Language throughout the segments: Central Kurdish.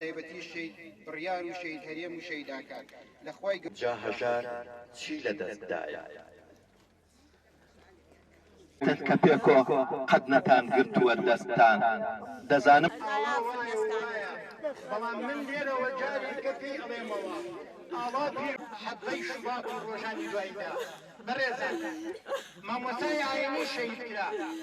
تایبەتیش شەهید بڕیار و شەهید هەرێم و شەهید ئاکار لە خوای گەورە. جا هەژار چی لە دەست دایە؟ تن کە پێکۆ قەت نەتان گرتووە دەستتان دەزانم. ئاڵا وایە وایە بەڵام من لێرەوە جارێکە پێی ئەڵێمەوە ئاڵا پیر حەڤەی شوبات و ڕۆژانی دواییدا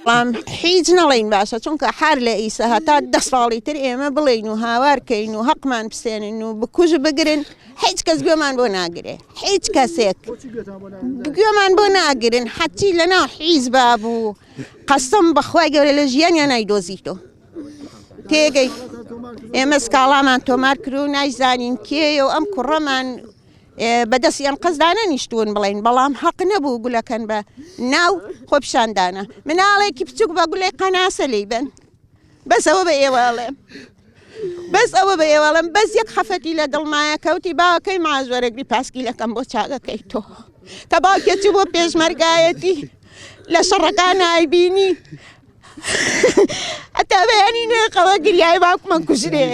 بەڵام هیچ نەڵێین باشە چونکە حار لە ئیسە هەتا دە ساڵی تر ئێمە بڵێین و هاوار کەین و هەقمان بسێنن و بکوژ بگرن هیچ کەس گوێمان بۆ ناگرێ هیچ کەسێک گوێمان بۆ ناگرن حەچی لەناو حیزبا بوو قەسم بەخوای گەورە لە ژیانیان نایدۆزیتەوە تێگەی ئێمە سکاڵامان تۆمار کرد و نایزانین کێیە و ئەم کوڕەمان بە دەستی ئەنقەست دانەنیشتوون بڵێین، بەڵام هەق نەبوو گولەکەن بە ناو خۆپیشاندانە. مناڵێکی بچوک بە گولەی قەناسە لێی بەن. بەس ئەوە بە ئێوە ئەڵێم. بەس ئەوە بە ئێوە ئەڵێم بەس یەک خەفەتی لە دڵمایە کەوتی باوەکەی معاش وەرەگری پاسکیلەکەم بۆ چاکەکەی تۆ. کە باوکێ چوو بۆ پێشمەرگایەتی لە شەڕەکان ئایبینی هەتا بەیانی نوێقەوە گریای باوکمان کوژرێ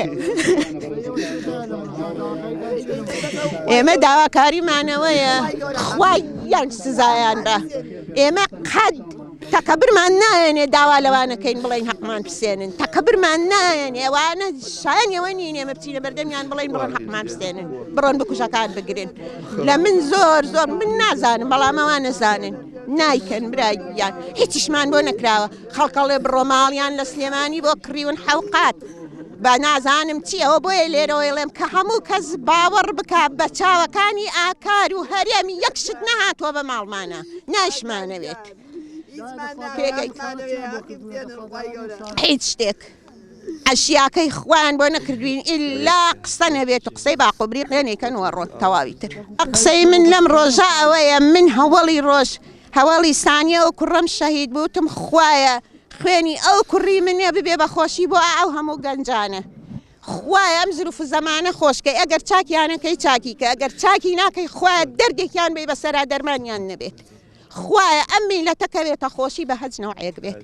ئێمە داواکاریمانەوەیە خوای یان سزایان بە ئێمە قەت تەکەبرمان نایەنێ داوا لەوانەکەین بڵین حەقمان بسێنن تەکەبرمان نایەنێ ئەوانە شایەنەوە نین ئێمە بچینە بەردەمیان بڵین بڕۆن حەقمان بسێنن بڕۆن بکوژەکان بگرن لە من زۆر زۆر من نازانم بەڵام ئەوان نەزانن نایکەن برا گیان هیچیشمان بۆ نەکراوە خەڵکەڵێ بڕۆ ماڵیان لە سلێمانی بۆ کڕیون حەوقات بە نازانم چی ئەوە بۆیە لێرەوەیڵێم کە هەموو کەس باوەڕ بک بە چاوەکانی ئاکار و هەرێمی یەک شت نەهاتووە بە ماڵمانە نایشمانەوێت هیچ شتێک ئەشیاکەی خوایان بۆ نەکردوین ئیلا قسە نەبێت و قسەی باقوبری قێنێکەن وە ڕۆن تەواوی تر قسەی من لەم ڕۆژە ئەوەیە من هەوڵی ڕۆژ هەواڵی سانیە و کوڕم شەهید بوتم خوایە خوێنی ئەو کوڕی منێ ببێ بە خۆشی بۆ ئەو هەموو گەنجانە خوایە ئەم زروف و زەمانە خۆشکەی ئەگەر چاکیانەکەی چاکی کە ئەگەر چاکی ناکەی خوایە دەردێکیان بی بەسەرا دەرمانیان نەبێت. خوایە ئەم میلەتە کەوێتە خۆشی بە هەچ نەوعێک بێت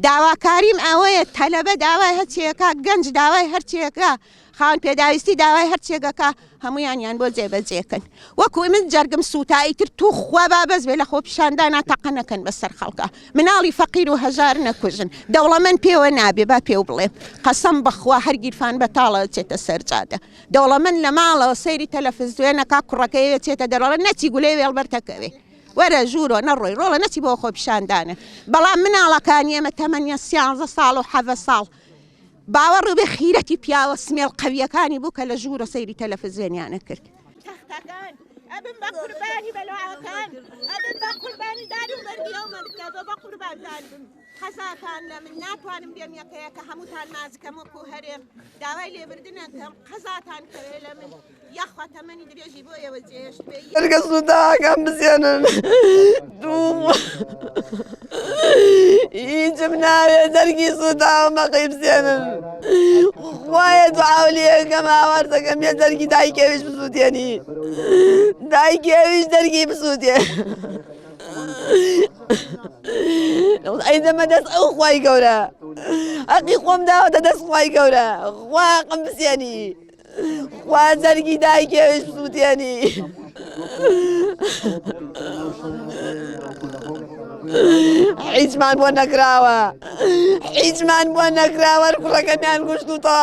داواکاریم ئەوەیە تەلەبە داوای هەرچیەکە گەنج داوای هەرچیەکە خاوەن پێداویستی داوای هەرچێکەکە هەمویانیان بۆ جێبەجێکن وەکو من جەرگم سووتایی تر تو خوا با بەس بێ لە خۆپیشاندانا تەقە نەکەن بەسەر خەڵکە مناڵی فەقیر و هەژار نەکوژن دەوڵەمەند پێوە نابێ با پێو بڵێم قەسەم بەخوا هەر گیرفان بەتاڵە چێتە سەر جادە دەوڵەمەند لە ماڵەوە سەیری تەلەفزیۆنەکە کوڕەکەی چێتە دەرەوە نەچی گولەی وێڵبەرتەکەوێ وەرە ژوورۆ نەڕۆی ڕۆڵە نەچی بۆ خۆپیشاندانە بەڵام مناڵەکانی ئێمە تەمەنیان سیانزە ساڵ و حەڤە ساڵ باوەڕ بێ خیرەتی پیاوە سمێڵ قەویەکانی بوو کە لە ژوورە سەیری تەلەفزیۆنیانە کرد. تەختەکان ئەبم بە قوربانی بەلاکان ئەبم بە قوربانی دار و بەردی ئەو مەرکەزە بە قوربانتان بم. قەزاتان لە من ناتوانم بێم یەکەیەکە هەمووتان ماچکەم وەکو هەرێم داوای لێبردنەکەم قەزاتان کەوێ لە من یاخوا تەمەنی درێژی بۆ ئێوە جێهێشت بێ. جەرگە سوتاکەم بزێنن دوو هیچم ناوێ جەرگی سوتاوە مەقی بزێنن خوایە دوعاو لێکەم هاوار دەکەم یە جەرگی دایکی ئەویش بسووتێنی دایکی ئەویش دەرگی بسووتێ ئەی دەمە دەست ئەو خوای گەورە حەقی خۆم داوەتە دەست خوای گەورە خوا حەقم بسێنی خوا جەرگی دایکی ئەویش بسووتێنی هیچمان بۆ نەکراوە هیچمان بۆ نەکراوە کوڕەکەمیان کوشت و تا.